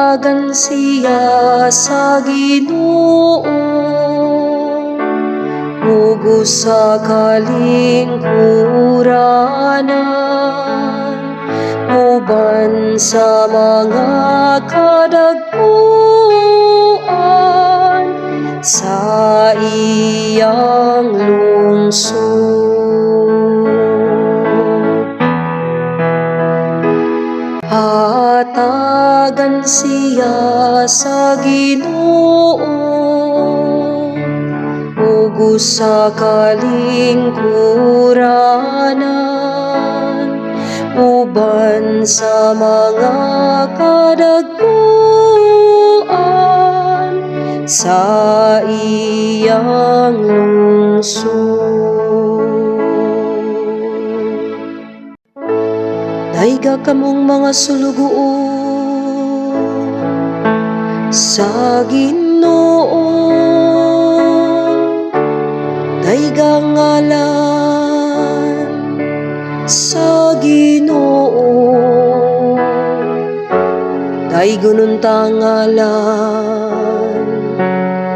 Hatagan siya sa Ginoo ug sa kalingkuranan, uban sa mga kadagkuan sa iyang lungsod. Hatagan siya sa Ginoo ug sa kalingkuranan, uban sa mga kadagkuan sa iyang lungsod. Dayga kamong mga sulugoon sa Ginoo, dayga ngalan sa Ginoo. Daygon unta ngalan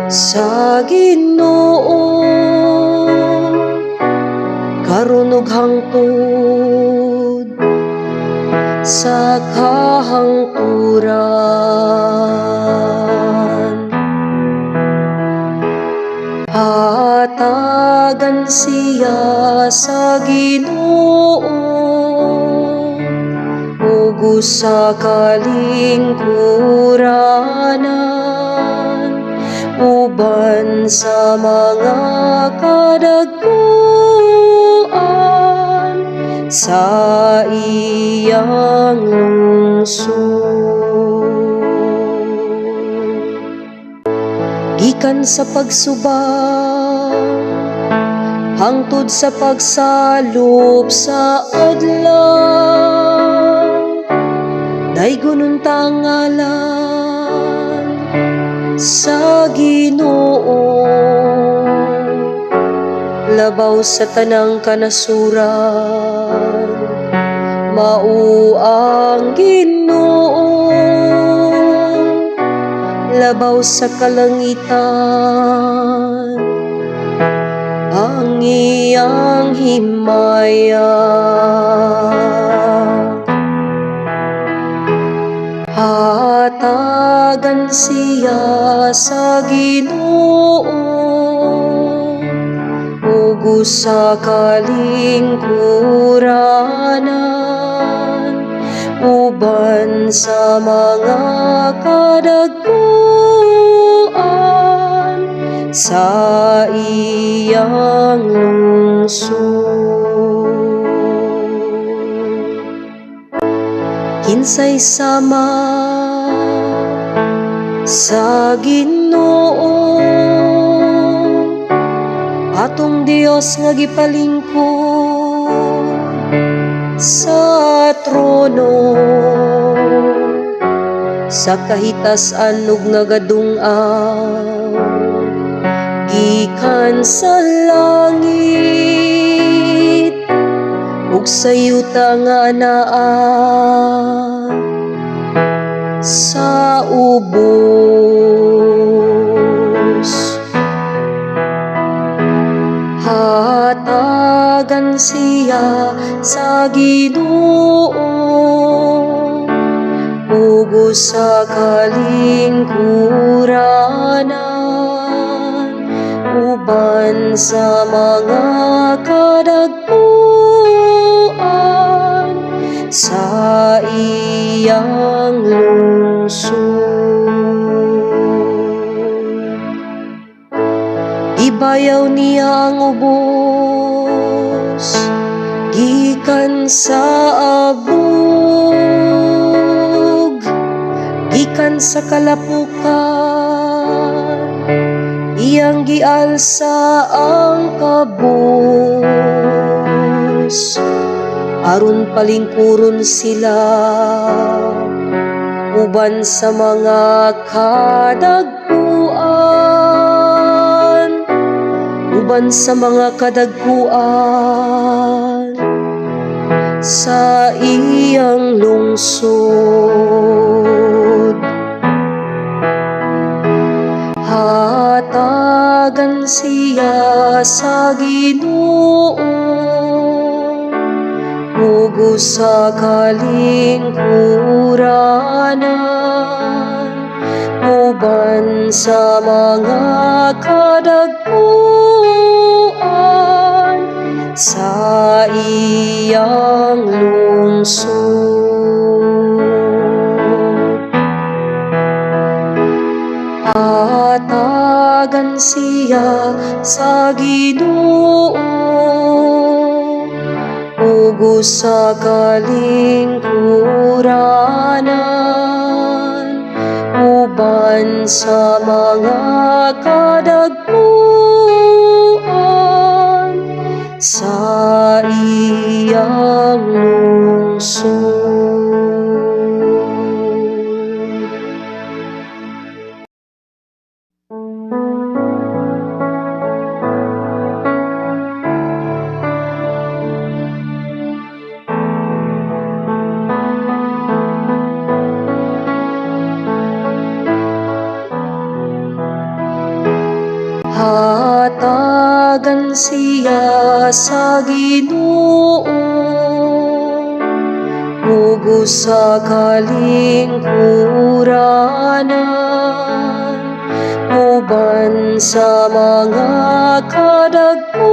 sa Ginoo karon ug hangtod sa kahangturan. Hatagan siya sa Ginoo ug sa kalingkuranan, uban sa mga kadagkuan sa iyang lungsod. Gikan sa pagsubang hangtod sa pagsalop sa adlaw, daygon unta ngalan sa Ginoo labaw sa tanang kanasuran. Mao ang Ginoo labaw sa kalangitan ang iyang himaya. Hatagan siya sa Ginoo ug sa kalingkuranan, uban sa mga kadagkuan sa iyang lungsod. Kinsay sama sa Ginoo, atong Dios nga gipalingkod sa trono sa kahitas-an ug nagadung-aw gikan sa langit ug sa yuta nga anaa sa ubos? Hatagan siya sa Ginoo ug sa kalingkuranan, uban sa mga kadagkuan sa iyang lungsod. Gibayaw niya ang ubos gikan sa abog, gikan sa kalapukan iyang gialsa ang kabus, aron palingkuron sila uban sa mga kadagkuan, uban sa mga kadagkuan sa iyang lungsod. Hatagan siya sa Ginoo ug sa kalingkuranan, uban sa mga kadagkuan sa iyang lungsod. Hatagan siya sa Ginoo ug sa kalingkuranan, uban sa mga kadagkuan sa iyang lungsod. Hatagan siya sa Ginoo ug sa kalingkuranan, uban sa mga kadagkuan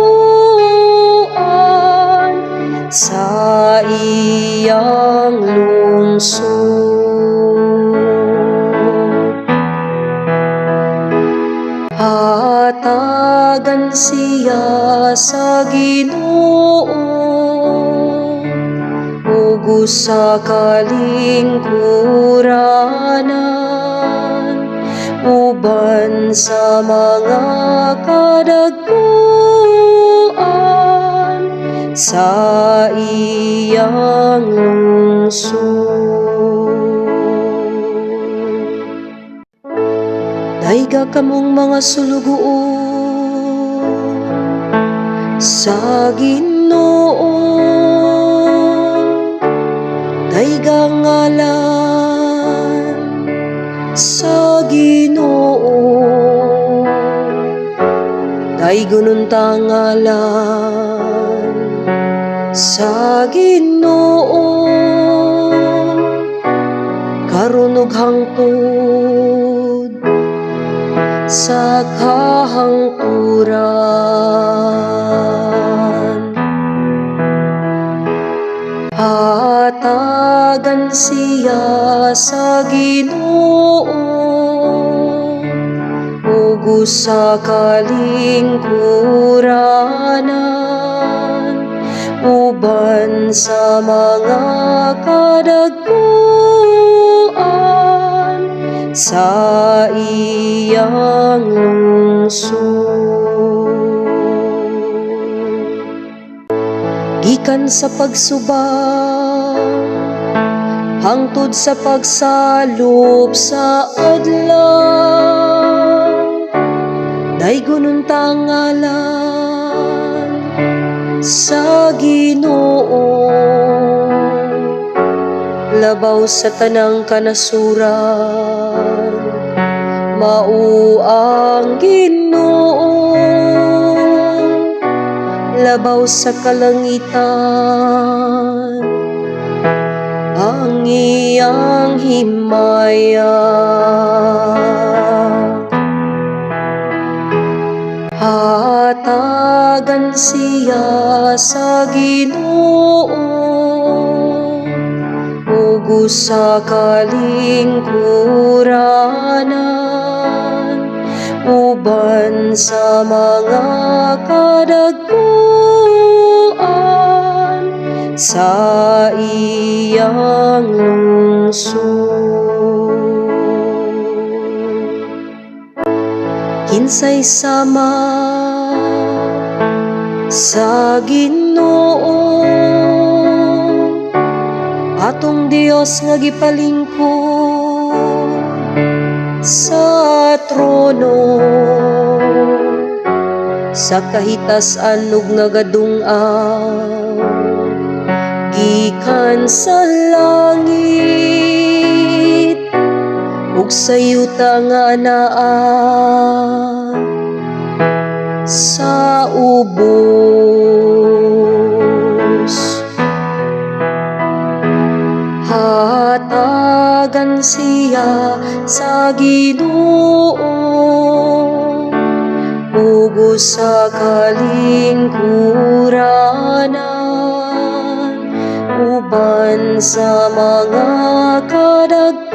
sa iyang lungsod. Hatagan siya sa Ginoo ug sa kalingkuranan, uban sa mga kadagkuan sa iyang lungsod. Dayga kamong mga sulugoon sa Ginoo, dayga ngalan sa Ginoo, daygon unta ngalan sa Ginoo karon ug hangtod sa kahangturan. Hatagan siya sa Ginoo ug sa kalingkuranan, uban sa mga kadagkuan sa iyang lungsod. Gikan sa pagsubang hangtod sa pagsalop sa adlaw, daygon unta ngalan sa Ginoo, labaw sa tanang kanasuran, mao ang Ginoo, labaw sa kalangitan ang iyang himaya. Hatagan siya sa Ginoo ug sa kalingkuranan, uban sa mga kadagkuan sa iyang lungsod. Kinsay sama sa Ginoo, atong Dios nga gipalingkod sa trono, sa kahitas-an ug nagadung-aw gikan sa langit ug sa yuta nga anaa? Sa ubos. Hatagan siya sa Ginoo ug sa kalingkuranan, uban sa mga kadagkuan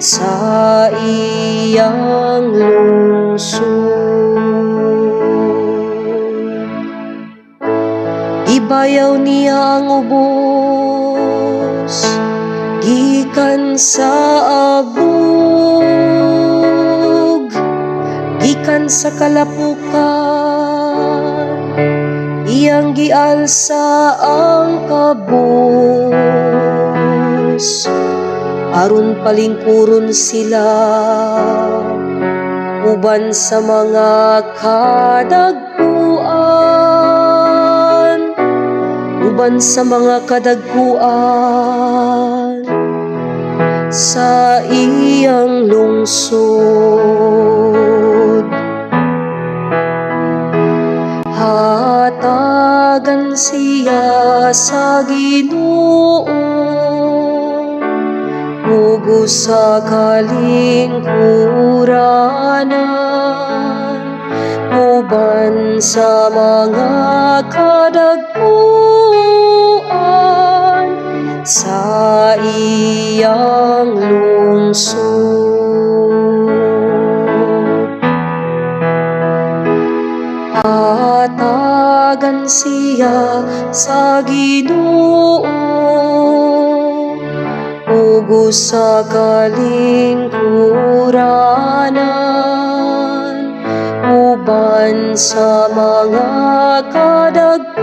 sa iyang lungsod. Gibayaw niya ang ubos gikan sa abug, gikan sa kalapukan iyang gialsa ang kabus, aron palingkuron sila uban sa mga kadagkuan, uban sa mga kadagkuan sa iyang lungsod. Hatagan siya sa Ginoo ug sa kalingkuranan, uban sa mga kadagkuan sa iyang lungsod. Hatagan siya sa Ginoo ug sa kalingkuranan, uban sa mga kadagkuan.